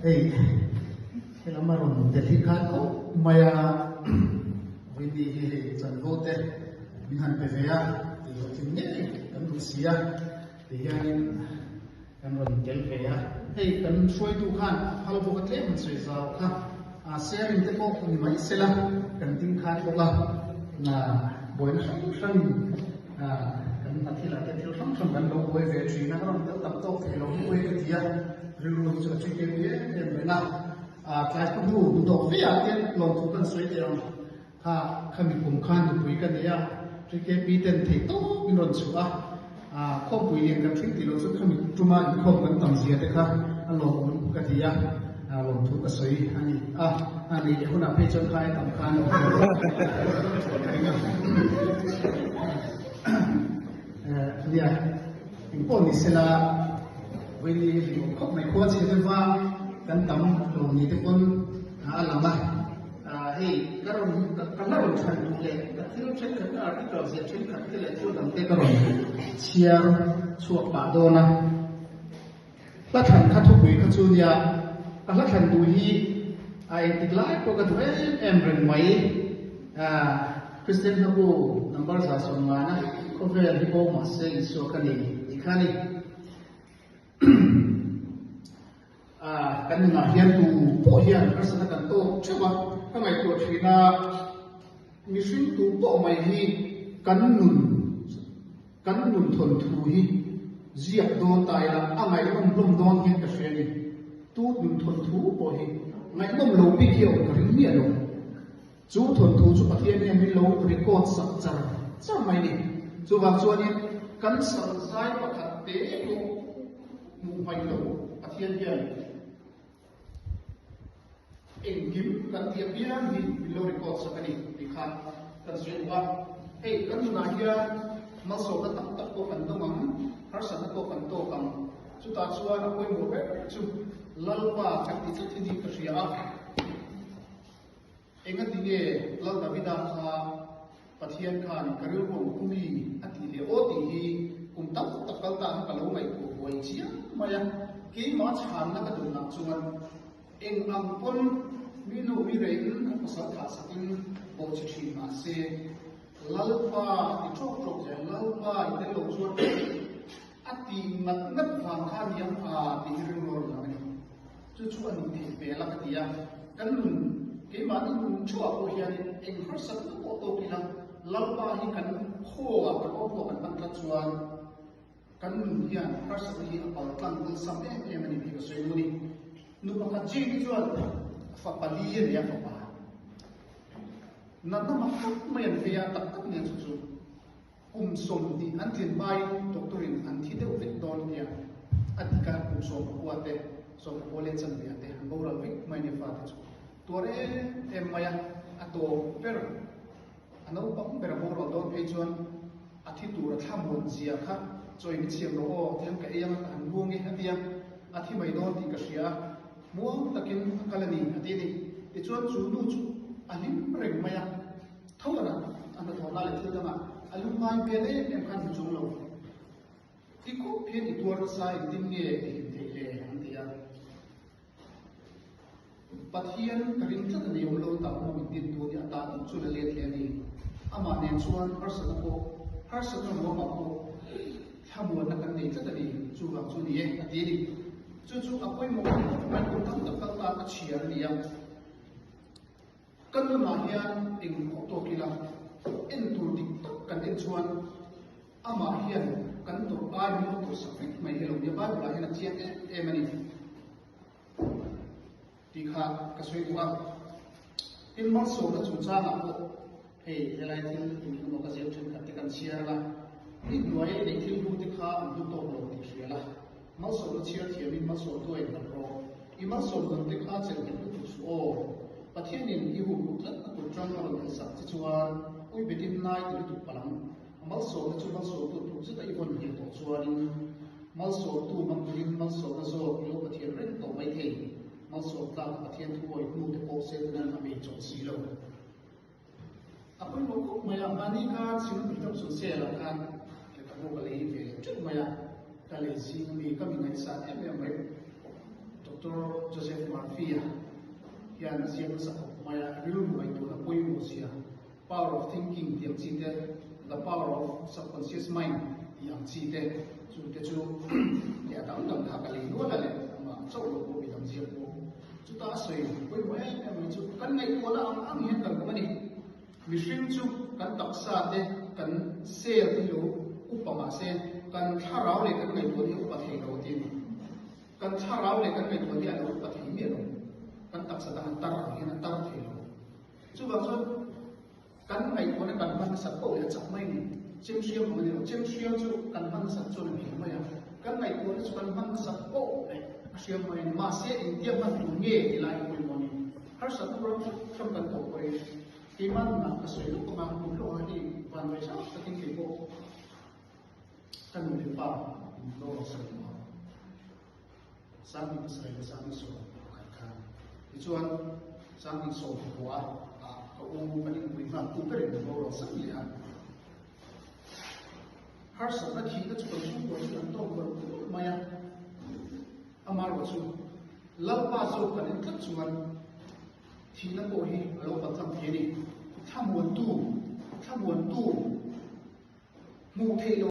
Hei helam a rawn tel hi khan khawp mai a, Vawiini hi hei chanvo te min han pe ve a, tih loh thil ngei kan duh si a, ti hianin kan rawn tel ve a. Hei kan hruaitu khan a phal bawk a tlem han sawi zau kha, sharing te pawh ni mai sela kan ding khan bawk a, buaina hrang hrangin Kan hna thilah te thil hrang hrang kan lo buai ve thin a, ka rawn tel tam tawk thei lo hi pawi ka ti a, rilru hi chu a ṭhi kem em em reng a, tlai khaw hnu hnu dawk viah te lawmthu kan sawi teh ang, kha khami kum khan nupui ka nei a, TKP ten thei tawp in rawn chhuah a, khawmpui lian kan ṭhing tih loh chu khami tuma inkhawm kan tam zia te kha a lawmawm ka ti a, lawmthu ka sawi a ni a, a nei leh hunah phei chuan kha tam khan Nia, engpawh ni sela Vawiini hi hlimawm khawp mai khua chhe deuha kan tam lo ni te pawn a lang a. Hei ka rawn ka la rawn chhan duh leh ka thil thenkhat ka article ziah thenkhat te leh thil dang te ka rawn chhiar chhuak pah dawn a. Hla thlan kha thupui kha chu nia, ka hla thlan duh hi a engtik lai pawh ka duh em em reng mai. Kristian hlabu number 150 na khawvel hi bo mahse Isua ka nei tih kha a ni. Kan nunah hian tu pawh hian harsatna kan tawk theuh a, ka ngaihtuah thin a, mihring tu pawh mai hi kan nun, Kan nun thawnthu hi ziak dawn ta ila a ngaihnawm hlawm dawn hian ka hria a ni. Tu nun thawnthu pawh hi ngaihnawm lo bik hi a awm ka ring miah lo. Chu thawnthu chu Pathian hian min lo record sak char char mai a ni. Chuvang chuanin kan salzai pakhat te pawh hmuh hmaih lo Pathian hian Engkim kan tih apiang hi min lo record sak a ni tih kha kan sawi duh a. Hei kan nunah hian malsawmna tam tak pawh kan dawng ang, harsatna pawh kan tawk ang. Chutah chuan a pawimawh ber chu Lalpa kan ti tlat hi niin ka hria a. Engati nge Lal Davida kha Pathian khan ka rilru ang pu mi a tih leh aw tih hi kum tam tak kal ta kha ka lo ngaihtuah buai chiang mai a, keimah chhanna ka duhnak chuan eng ang pawn mi nu mi reiin an pasal thah sakin pawh chi thin mah se Lalpa ti ṭawk ṭawk zel, Lalpa i tel lo chuan a tih ngat ngat vang kha a niang a tih hi rilru a rawn lang a ni. Chu chu a nih theih hmel a ka ti a, kan nun keimahni nun theuhah pawh hianin eng harsatna pawh tawk ila Lalpa hi kan khawngah kan awmkhawh kan hman tlat chuan kan nun hian harsatna hi a pal tlang awlsam em em a ni tih ka sawi duh a ni. Nu pakhat Jane hi chuan fapa li a nei a, fapa natna mak tak mai an vei a, tak tak nen chu chu. Kum 20 an tlin hmain doctor in an thi deuh vek dawn nia a dik a, kum 19 te, 19 leh chanve te an boral vek mai nia fate chu tuar em em mai a, a tawp ber a naupang ber a boral dawn phei chuan a thi tur a thlamuan zia kha chawi min siam rawh aw tiang ka ei anga ka han buang e a ti a, a thi mai dawn tih ka hria a, muang takin a kal a ni a ti a ni. Tichuan chu nu chu a hlim reng mai a. Tho a rat, a hnathawhna leh thil dangah a lungngai hmel em em khan hmu chung lo. Ti khup hian i tuar nasa engtin nge i hlim theih le? an ti a. Pathian ka ring tlat a ni, awm lo ta awm a min din tu nia ta duh chu la let leh a ni. Amah nen chuan harsatna pawh, harsatna ruamah pawh thlamuanna kan nei tlat a ni, chuvang chu ni e, a ti a ni. Chu chu a pawimawh mai kum tam tak kal tan a chhiar a ni a. Kan nunah hian eng pawh tawk ila, en tur dik tak kan en chuan amah hian kan tawrh ai min lo tawrhsak vek mai hi lo nia, Bible ah hian a chiang em em a ni tih kha ka sawi duh a. Tin, malsawmna chungchangah pawh hei helai thil eng emaw ka zir thenkhat te kan chhiar anga, i hnuai neih thil hnu te kha an hlu tawk lo tih hria la, Malsawmna chhiar thiamin malsawmtu a innghat rawh. I malsawm dan te kha chelh nghet lutuk suh aw. Pathianin i hum ut tlat a kut ṭang a rawn haisak che chuan ui betin nai ti lutuk palh ang. A malsawmna chu malsawmtu tluk zeta i vawn ngheh tawh chuanin malsawmtu hmang turin malsawmna zawk i lo Pathian reng tawh mai thei. Malsawm tlaka Pathian thu awi hnu te pawh Setanan a bei chawlh si lo. A pawimawh khawp mai a, mahni khan Synod Reduction Cell ah khan lehkhabu ka lei ve leh teuh mai a, ka lei zing ami ka mi ngaihsan em em mai Doctor. Doctor Joseph Murphy-a hian a ziak nasa khawp mai a, rilru ngaihtuahna pawimawh zia, Power of Thinking tih ang chi te, The Power of Subconscious Mind tih ang chi te, chu te chu leh a dang dang kha ka lei nual a leh amah chauh lo pawh midang ziak pawh. Chuta a sawi pawimawh em em mai chu kan ngaihtuahna ang ang hian kan awm a ni. Mihring chu kan taksa te, kan cell te hi lo upa mahse kan thlarau leh kan ngaihtuahna hi upa thei lo a ti a ni. Kan thlarau leh kan ngaihtuahna hi a lo upa thei miah lo. Kan taksa dang a tar ang hian a tar thei lo. Chuvang chuan kan ngaihtuahna kan hman nasat poh leh a chak mai a ni. Chem hriam ang a ni lo. Chem hriam chu kan hman nasat chuan a hmel mai a. Kan ngaihtuahna chu kan hman nasat poh leh a hriam mai a ni. Mahse engtia hman tur nge ti lai hi pawimawh a ni. Harsatna ram hrang kan tawh pawhin keimah nunah ka sawi lawk ang a, kum hlawh ah hi vanduai hrang takin kei pawh ka nu leh pa in lo sawi lo a, Sangni pasarih leh Sangni 11 khan tichuan Sangni 19 ah ka u kan inpui nghal tu berin ka lo sak leh a. Harsatna thihna chu kan chhungkua chu kan tawk ber pur mai a, amaherawhchu Lalpa zawk kan en tlat chuan thihna pawh hi a lo paltlang thei a ni. Thlamuantu, thlamuantu hmuh theih loh.